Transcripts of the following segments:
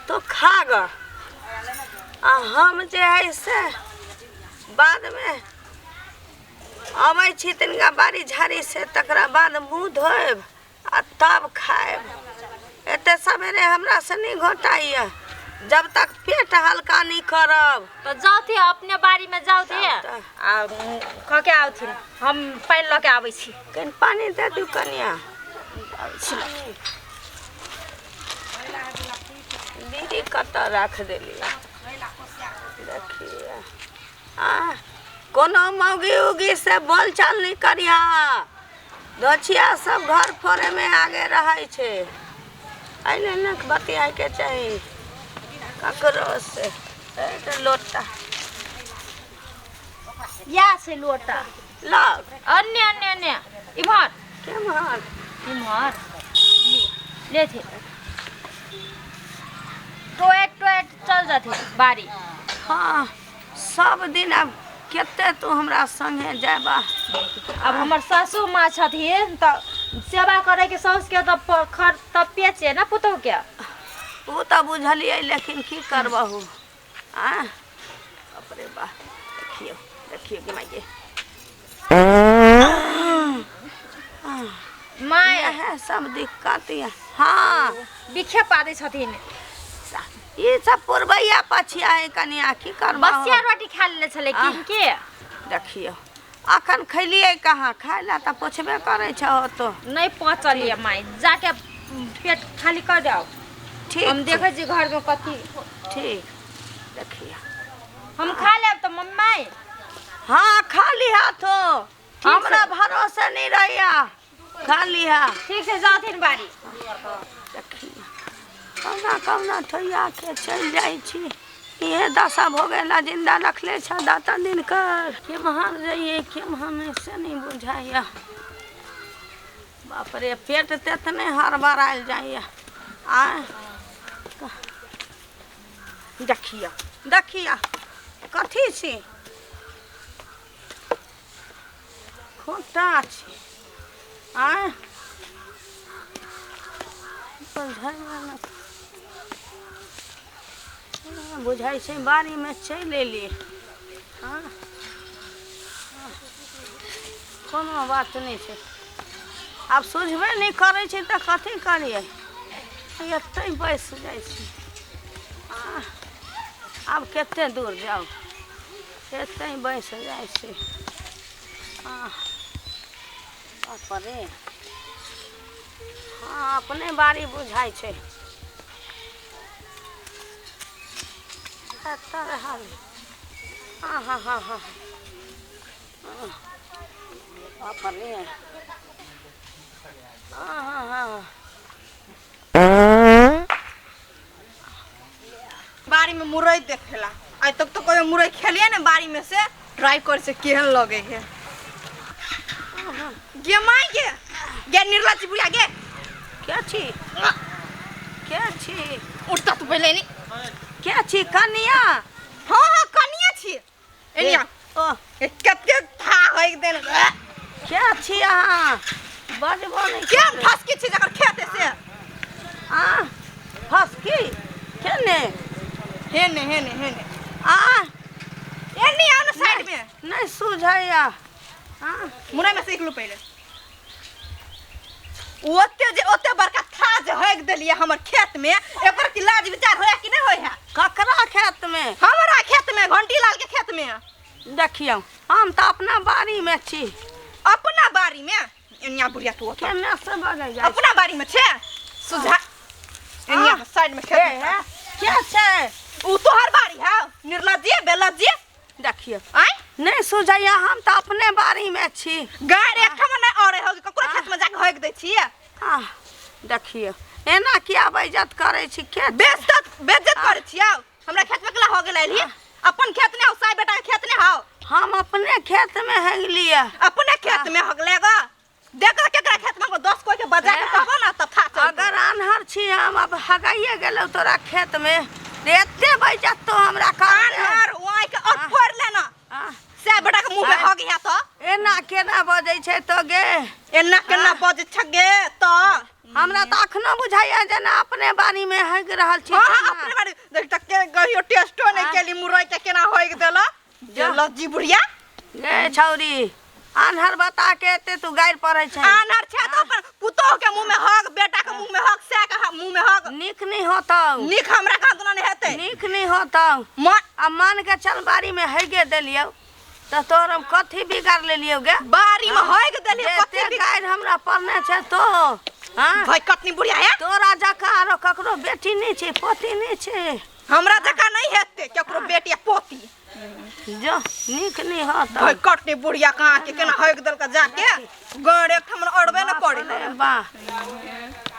तो खा ग आ हम जे है से बादमे अबै छी तनिका बाड़ी झाड़ीसँ तकरा बाद मुँह धोएब आ तब खायब एते सवेरे हमरासँ नहि घोटाइए जब तक पेट हल्का नहि करब तऽ जाउथिन अपने बाड़ीमे जाउथिन तब तक। आ कऽ के आउथिन हम पानि लऽ के आबै छी कनि पानि दे दियौ कनिया दीदी कतऽ राख देलियै देखिए आ कोनो मौगी उगी से बोलचाल नहि करिहा दोछिया सब घर फोड़ैमे आगे रहै छै एहि लेल ने बतियाइके चाही ककरो से ए, लोटा इएह छै लोटा लग अन्य अन्य अन्य इम्हर केम्हर इम्हर लेथिन टोएट टोएट चल जाथिन बाड़ी हँ सब दिन आब कते तू हमरा संगे जाबा अब हमर सासू माँ छथिन तऽ सेवा करैके साउसके तऽ खर तपिए छियै ने पुतहुके ओ तऽ बुझलियै लेकिन की करबहु आ बाप रे बा देखियौ देखियौ गे माइये माय इएह सब दिक्कत यऽ हँ बिखे पादै छथिन ई सब पुरबैया पछिया है कनिया की करबहु बसिया रोटी खा लेने छलै कीन के देखियौ अखन खैलियै कहाँ खाय लए तऽ पुछबे करै छहो तो नहि पचल यऽ माय जाके पेट खाली कर जाओ ठीक हम छै, देखै छी घरमे कथी ठीक देखियौ हम खा लेब तऽ मम्मी हाँ खा लिहा तो ठीक हमरा छै। भरोसे नहीं रहिया खा लिहा ठीक छै जाथिन बाड़ी देखियौ कहुना कहुना ठोइया के चलि जाइ छी इहे दशा भऽ गेला जिंदा रखले छ दाता दिनकर केम्हर जइयै केम्हर नहि से नहि बुझाइया बाप रे पेट तेतने हड़बड़ायल जाइया आँय देखियौ देखियौ कथी छी खोटा छी आँय बुझाइ छै बाड़ीमे चलि एलियै हँ कोनो बात नहि छै आब सुझबे नहि करै छै तऽ कथी करियै एतहि बैस जाइ छी आब कतेक दूर जाउ एतहि बैस जाइ छी बाप रे हँ अपने बाड़ी बुझाइ छै एतऽ रहल हँ हँ हँ हँ बाप रे हँ हँ हँ बाड़ी में मुरई देखेला आइ तक तो कहियो मुरई खेलिए ने बाड़ी में से ट्राई कर से केहन लगे है गे माय गे गे निर्लज बुढ़िया गे के छी के छी उठता तू पहले नहीं के छी कनिया हाँ हाँ कनिया छी एनिया ओ ए, कते था होय देल के छी अहाँ बजबो नहि के फसकी छी जकर खेत है से आ फसकी केने हे ने हे ने हे ने आ एनी आओ ना साइड में नहि सुझैया आ मुरई में सीख लू पहले ओते जे ओते बड़का था जे हगि देलियै हमर खेत में एकर की लाज विचार होया कि नहीं होय है ककरा खेत में हमरा खेत में घंटी लाल के खेत में देखियौ हम तऽ अपना बाड़ी में छी अपना बाड़ी में एनिया बुढ़िया तू ओतऽ। केना से बजै जाइ अपना बाड़ी में छे सुझा एनिया साइड में खेत में। हे के छै उ तोहर बाड़ी है निर्लज्जे बेलज्जे देखियौ आय नहि सुझैया हम तऽ अपने बाड़ीमे छी गाय रे एकठाम नहि अरे हो ककरो खेत में जाके हगि दै छियै आह देखियौ एना किया बेइज्जत करै छी के बेइज्जत बेइज्जत करै छियै हमरा खेत में केला हो गेल अइली अपन खेत नहि हौ साई बेटा के खेत नहि हौ हम अपने खेतमे हेगलियै अपने खेत में हगले ग देख केकरा खेत में 10 कोई के बजा के कहबो ना तब था चल अगर आन्हर छी हम अब हगाइए गेलौ तोरा खेतमे एते बेइज्जत तो हमरा कर आन्हर वाई के और फोड़ लेना से बेटा के मुंह में हग गया तो एना केना बजै छै तो गे एना केना बजै छ गे तो हमरा तऽ अखनो बुझाइया जेना अपने बाड़ी में हगि रहल छी हाँ हाँ अपने बाड़ी देख तक के कहियो टेस्टो नहीं केली मुरई के केना होय देला लज्जी बुढ़िया। गे छौरी आन्हर बता के एते तू गारि पड़ै छै। आनर छै तो अपन पुतोह के मुंह में हक, बेटा के मुंह में हक, सै के मुंह में हक। नीक नहीं होतौ। नीक हमरा कहाँ दुना नहीं हेतै। नीक नहीं होतौ। माँ आ मान के चल बाड़ी में हेगे देलियौ त तोर हम कथी बिगाड़ लेलियौ गे? बाड़ी में हेग देलियौ कथी एते गारि हमरा पड़ने छै तो। हाँ भाई कतनी बुढ़िया है तोरा जकाँ आरो ककरो बेटी नहीं छै, पोती नहीं छै। हमरा जकाँ नहीं हेतै केकरो बेटी या पोती। जो नीक नहीं होतौ। भाई कटनी बुढ़िया कहाँ के केना हेग देलक जाके गड़ एक ठाम अड़बे न करे। वाह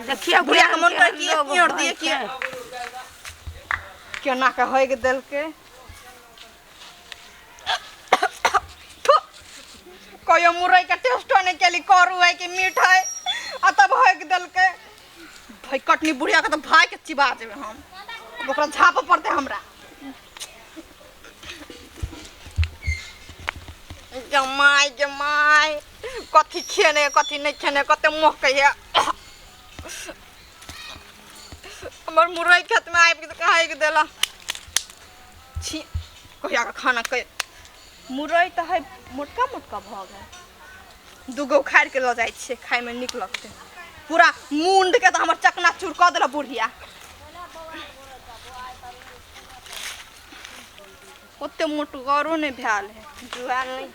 देखियो बुढ़िया के मन करे कि लोग एक दिए कि केना के हेग देलकै। कहियो मुरई के टेस्टो नहीं केली, करू है कि मीठ है, आ तब हेग देलकै। भाई कटनी बुढ़िया के तो भाई के चिबा जेबै हम, ओकरा झाप पड़तै हमरा। जमाई जमाई कथी खेने कथी नहीं खेने कते महकै है। हमर मुरई खेत में आबि के हेग देला। छी कहिया के खाना के मुरई तऽ है मोटका मोटका भऽ गेल। दूगो उखाड़ि के लऽ जाइ छियै, खायमे नीक लगतै। पूरा मुंड के तऽ हमर चकना चूर कऽ देलक बुढ़िया। ओते मोटगरो नहि भेल है, जुआल नहि।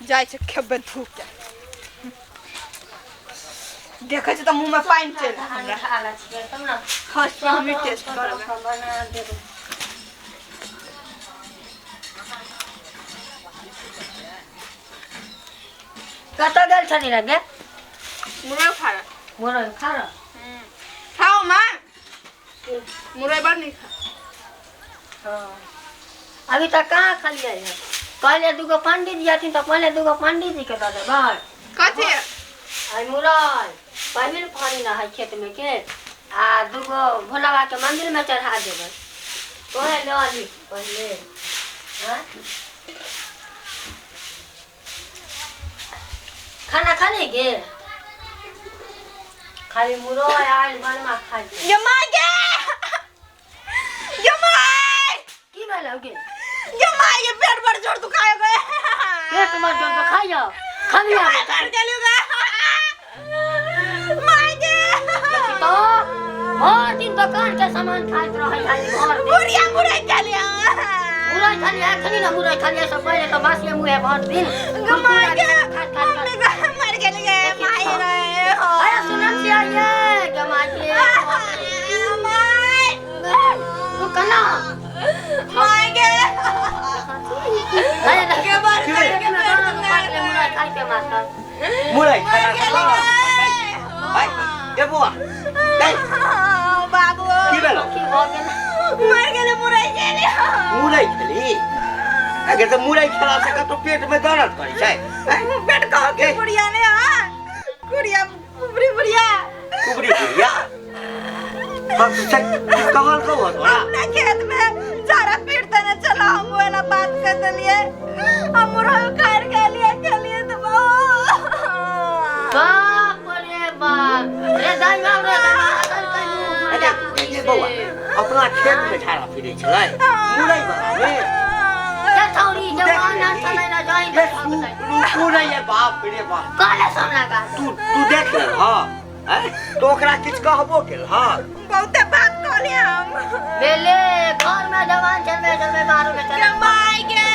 जाइ छै खेबै धूप के। देखै छी तऽ मुँहमे पानि चलि हमरा। फर्स्ट हमही टेस्ट करबै। कतऽ गेल छली रे गे? मुरई खा रहा। मुरई खा रहा। खाओ माँ, मुरई बड़ नीक। हाँ अभी तक कहाँ खलियै है? कहले दूगो पंडित जी हथिन तऽ पहिले दूगो पंडित जी के दऽ देबै। कथी? आई मुरई पहिल पानी ना है खेत में के, आ दूगो भोला बाबा के मंदिर में चढ़ा देबै। तोहे लऽ ली पहिले। हाँ खाना खाने गे? खाली मुरई आयल बनमा खाइ छै। ये माय गे, ये माय की भेलौ गे? ये माय ये पेट बड़ जोर दुखाय गए। पेट बड़ जोर दुखाइ जाओ खबिया मर गेलियो गे माय गे। तो भर दिन दुकान के सामान खाइत रहै है भर दिन। बुढ़िया मुरई खेलिया। मुरई खाली एखनी ना मुरई खाली सब पहिले तऽ बासिए मुँहे भर दिन। गे माय गे, खाइत खाइत मम्मी गे मर गेली गे माय गे। अरे सुनल छियै ये गे माय गे। माय रुक ना माय गे अरे गे मर गेली गे मुरई खाइते मास्टर। मुरई खाना गेली गे। भाइ ए बौआ दाइ बाबू की भेलौ? की भऽ गेल? मर गेलै मुरई खेली। मुरई खेली? अगर तऽ मुरई खेला से कतौ पेट में दर्द करै छै? पेट कह के बुढ़िया ने। हां कुड़िया कुबरी बुढ़िया कुबरी बुढ़िया हम से कहल कहू तोरा? अपना खेत में झाड़ा पीट देने चला, हम वाला बात कर देलिए। हम मुरई उखाड़ के लिए खेलिए तो बाप रे बाप रे दाइ बाप रे दाइ। अरे बौआ अपना खेत में झाड़ा फिरै छलै मुरई वाला में? के छौरी जवान छलै ना जाई तू नहीं है बाप रे बाप। कहले सामना का तू तू देख ले। हां तो ओकरा किछ कहबो केल? हां बहुते बात कहलिए हम। बेले घर में जवान चलबे चलबे बाहर में चल के माय गे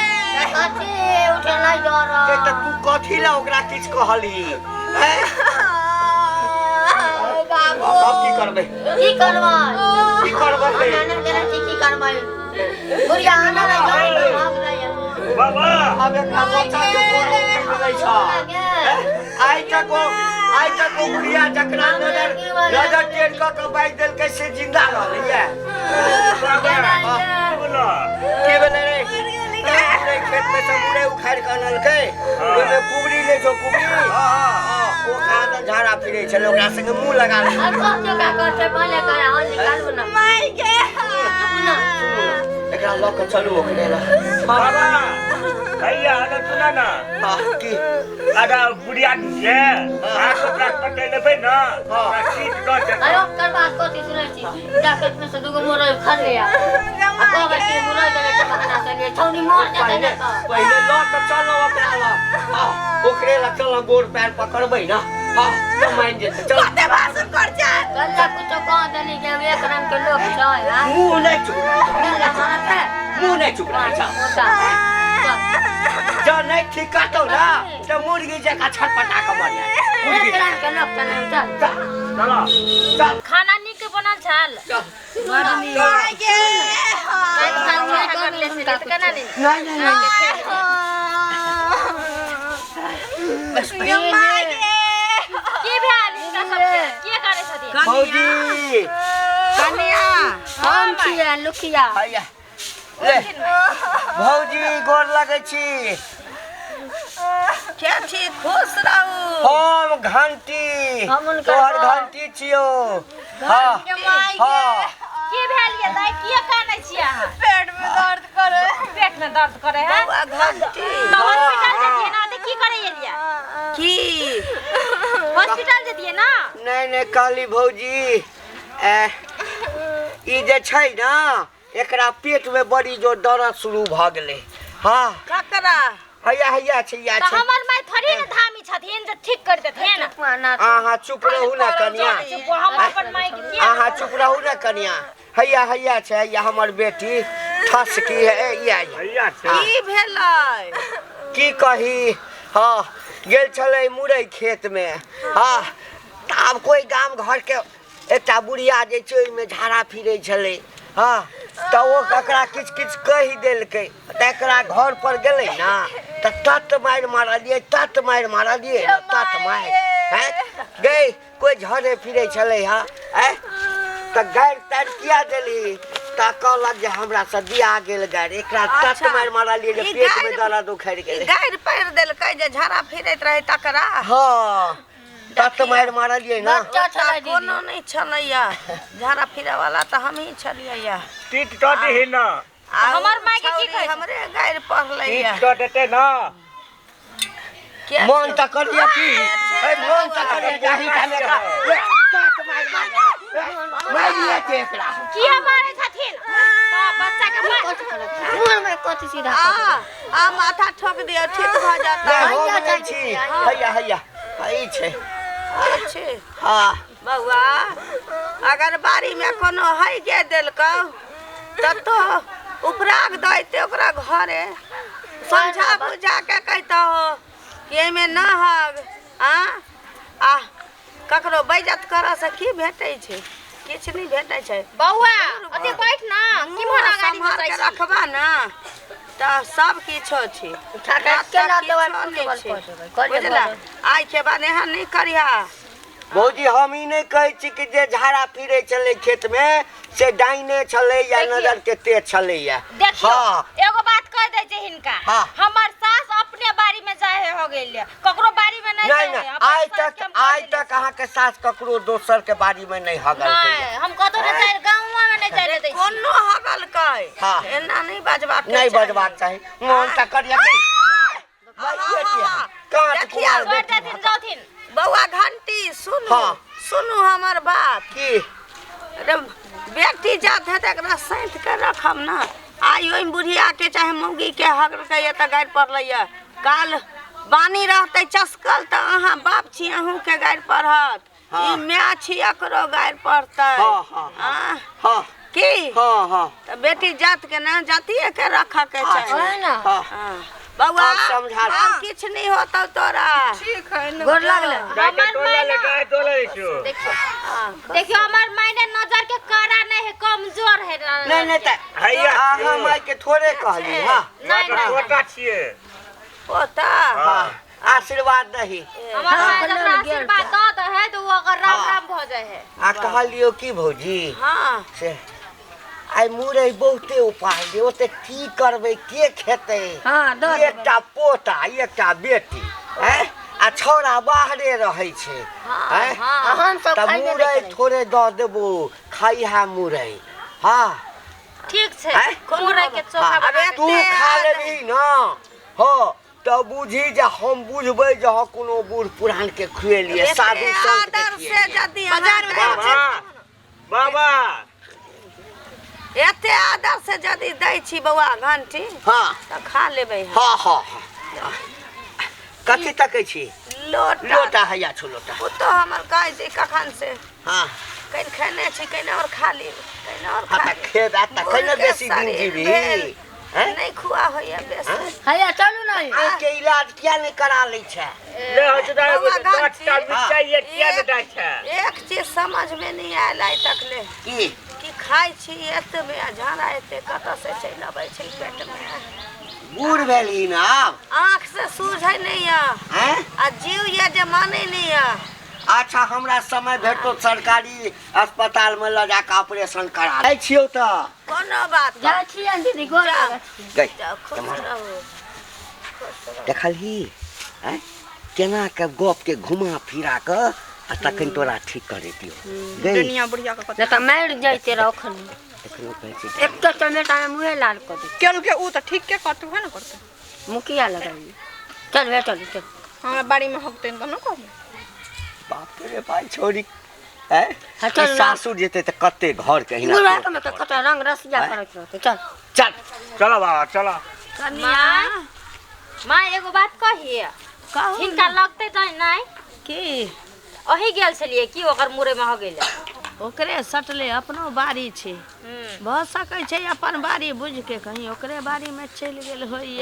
कथी उठे नहीं डर। के त तू कथी ला ओकरा किछ कहली? हैं बाबू अब की करबै? की करबै? की करबै? हम ना छी की करबै? बुढ़िया आना नहीं जाई भाग रही बाबा अब एकरा बच्चा के गोड़ उठबै छ। आइ तक ओ बुढ़िया जकरा नजर नजर टेढ़ कऽ के बाजि देलकै से जिंदा रहलैया। की भेलै रे? मुरई खेत में से मुरई उखाड़ि कऽ अनलकै, ओहिमे कुबरी नहि छौ कुबरी। ओ कहाँ तऽ झाड़ा फिरै छलै, ओकरा संगे मुँह लगा लेलकै। और कथी का कहै पहिले करा हम निकालू ना माय गे। एकरा लऽ कऽ चलू ओकरे लग। बाबा भैया अरे सुना ना। हाँ की अरे बुढ़िया के हाथ ओकरा पकड़ लेबै ना, ओकरा सीट दऽ देतै। अरे ओकर बात कथी सुनै छी? जा खेत में से दूगो मुरई उखाड़ ले आ। आ कहबै कि मुरई देबै तऽ बहाना से लिए छौनी मर जेतै ने तऽ। पहिले लऽ के चलो ओकरा लग। हाँ ओकरे लग चलो, गोड़ पैर पकड़बै ना, हाँ तो मान जेतै। चल कते भाषण कर छै। कल्ला कुछो कह देली कि एक रंग के लोग छै। हाँ मुँह नहीं चुप कल्ला मारत है। मुँह नहीं चुप रहै छ। मोटा चल। जँ नहीं ठीक करतौ ना तऽ मुर्गी जकाँ छटपटा कऽ मर जाय। मुर्गी एक रंग के लोग छै ने, चल। चल चलो चल खाना नीक बनल छल। चल। केना नहीं? नहीं नहीं नहीं। की भेल हिनका सबके? के करै छथिन? भौजी कनिया हम छियै लुखिया। हैया ले भौजी गोर लगै छी। के छी? खुश रहू। हम घंटी, हम हुनकर तोहर बाप। घंटी छियौ। हाँ हाँ। की भेल ये दाइ? किया कानै छियै अहाँ? पेट में दर्द करे। पेट में दर्द करे है? बौआ घंटी तऽ हॉस्पिटल जतियै ना तऽ की करे एलियै? की हॉस्पिटल जतियै ना? नहीं नहीं कहली भौजी, ई जे छै ना एकरा पेट में बड़ी जो दर्द शुरू भऽ गेलै। हाँ ककरा? हैया हैया छै या तऽ छै। हमर माय थोड़ी ने धामी छथिन जे ठीक कर देथिन। अहाँ चुप रहू ना कनिया, चुप हम अपन माय के किया? अहाँ चुप रहू ना कनिया। हैया हैया छै, हैया हमर बेटी ठसकी है या। भैया छै। की भेलै? की कही, हाँ गेल छलै मुरई खेत में। हाँ तऽ आब कोइ गाम घर के एकटा बुढ़िया जे छै ओहिमे झाड़ा फिरै छलै। हाँ तऽ ओ ककरा किछु किछु कहि देलकै, तऽ एकरा घर पर गेलै ना तऽ तत मारि मारलियै, तत मारि मारलियै ना, तत मारि हैं गई कोइ झड़े फिरै छलै। हाँ आँय तऽ गारि तारि किया देली? तऽ कहलक जे हमरा से दिया गेल गारि, एकरा तत अच्छा। मारि मारलियै जे ई पेट में गारि- दर्द उखड़ि ई गेलै। गारि पारि देलकै जे झाड़ा फिरैत रहै तकरा? हाँ तत मारि मारलियै ना। बच्चा छलै दीदी। कोनो नहि छलैया झाड़ा फिरै वाला, तऽ हमही छलियै। सीट दऽ दही ना। आ हमर माय के की छौरी कहै छै? हमरे गारि पड़लैया। सीट दऽ देतै ना। के मन तऽ करिया की ए, मन तऽ करिया जाही काले एकरा ए, तत मारि मारि मारिए के एकरा। किया मारै छथिन? तऽ बच्चा के मार कथी करत? मुँह में कथी सीधा आ आ माथा ठोक दियौ, ठीक भऽ जाता। नहि हम नहि छी। हैया हैया ई छै। अच्छे हाँ बौआ, अगर बाड़ी में कोनो है के देलकौ तब तो उपराग दैते ओकरा घरे समझा बुझा के कहता हो कि एहिमे न हग। आ आ ककरो बेइज्जत करऽ से की भेटै छै? किछु नहि भेटै छै। बौआ ओते बैठ ना, किम्हर अगाड़ी में सम्हार जाइ के छी? रखबा ना तऽ सब किछो छै। उठा के केना देबै? किछो नहि कऽ छै। देबै, कऽ देबै। बुझला, आइ के बाद एहन नहि करिहा। भौजी हम ई नहि कहै छी कि जे झाड़ा फिरै छलै खेत में से डाइने छलै या देखियौ। नजर के तेज छलैया। देखियौ हाँ एगो बात कह दै छै हिनका। हाँ। हमर सास अपने बाड़ी में जाए हो गेल, ककरो बाड़ी में नहीं नहीं जाए नहीं है। अपन आइ सास के तक हम कह आइ देले तक अहाँके सास ककरो दोसर के बाड़ी में नहीं हगल। नहीं, हम कतौ नहीं जाए, गाँववा में नहीं जाए दै छी। कोनो हगलकै हाँ। एना नहि बजबाक नहीं चाही। बजबाक चाही। मन तऽ करिया की मारिए के कांच देखियौ, कुमार छोड़ बेटी। देथिन, जाथिन। बौआ घंटी सुनू। हाँ। सुनू हमर बात। की? अरे बेटी जात है तऽ एकरा सैंत के रखब ना। आइ ओहि बुढ़िया के चाहे मौगी के हगलकै तऽ गारि पड़लैया, काल बानी रहतै चसकल तऽ अहाँ बाप छी अहूँके गारि पड़त। हाँ। ई माय छी एकरो गारि पड़तै। हाँ, हाँ, हाँ। हाँ की हाँ हाँ तऽ बेटी जात के ना जातिये के रखऽ के चाही। ओहे ना। हाँ हाँ। बौआ आब समझा दे। आब किछु नहि होतौ तोरा। ठीक है न। गोर लागल। गाय के हमर टोला माय ले ना- गाय टोला लै छियौ। देखियौ हाँ, देखियौ हमर माय ने नजर के कड़ा नहीं है, कमजोर है ना। नहीं नहीं तऽ हैया अहाँ माय के थोड़े कहली। हाँ नहीं नहीं छोटा छियै। पोता हाँ आशीर्वाद दही। हमर माय जकरा आशीर्वाद दऽ दै है तऽ ओ अगर राम हाँ। राम भऽ जाइ है। आ कहलियौ की भौजी हाँ से आइ मुरई बहुते उपाय दे, ओते की करबै, के खेतै? हाँ दऽ देबै। एकटा पोता एकटा बेटी हैं आ छौड़ा बाहरे रहै छै हैं आ हम सब तऽ खाइबे नहि मुरई करै छी। थोड़े दऽ देबो, खइहा मुरई। हाँ ठीक छै, आँय? मुरई के चोखा हाँ, बना तू के खा लेबही ना हाँ तऽ बुझी जे हम बुझबै जे हाँ कोनो बूढ़ पुरान के खुएलियै, साधु संत के आदर से खुएलियै। यदि बाजार में बाबा बाबा एते आदर से यदि दै छी बौआ घंटी हाँ तऽ खा लेबै हम। हाँ हाँ हाँ। कथी तकै छी? लोटा। लोटा हैया छौ लोटा। ओ तऽ हमर कहै छै कखन से हाँ कनि खेने छी, कनि आओर खा ली, कनि आओर हाँ खा तऽ ली। खेबे तखन ने बूढ़के बेसी दिन शरीर जीबही। भेल, हैं? नहि खुआ होइया बेसी। हैया चलू ने। के इलाज किया नहि करा लै छै? ले हो छै बाबा दस टा घंटी। मिरचाइ ये किया ने दै छै? एक चीज समझ में नहीं आयल आइ तक ले की कि खाइ छी एतबे आ झाड़ा एते कतऽ से चलि अबै छै पेट में? बूढ़ भेलही ने आब। आँख से सूझै नहीं यऽ हैं? आ जीव ये जे मानै नहीं यऽ। अच्छा हमरा समय भेटतो सरकारी अस्पताल में लऽ जाके ऑपरेशन करा दै छियौ तऽ। कोनो बात जाइ छियै दीदी, गोर लागै छी। गई जाउ, खुश रहू, खुश रहू। देखलही हैं केना के गप के घुमा फिरा कऽ आ तखन तोरा ठीक करेतियौ गई। दुनिया बुढ़िया के नहि कते तऽ मरि जैते रखनी। एखनो कहै छै एक तो टमेटा में मुँहे लाल कऽ दे। केलकै उ तऽ ठीक के करतै, उहे ने करतै। मुखिया लगाइए। चल बे चलू चल। हमरा बाड़ी में हकतै तऽ न कहबै। बाप रे भाई छोरी हैं हाँ, चल ना। सासुर जेतै तऽ कते घर के हिना बुढ़ा के तऽ कतऽ रंग रसिया करैत रहतै। चल चल चलो बाबा चलो। कनिया माँ एगो बात कहिए, कहू। हिनका लगतै तऽ नहि की अही गेल छलियै कि ओकर मुरे में हो गेलै? ओकरे सटले अपनो बाड़ी छै, भऽ सकै छै अपन बाड़ी बुझि के कहीं ओकरे बाड़ी में चलि गेल होइए।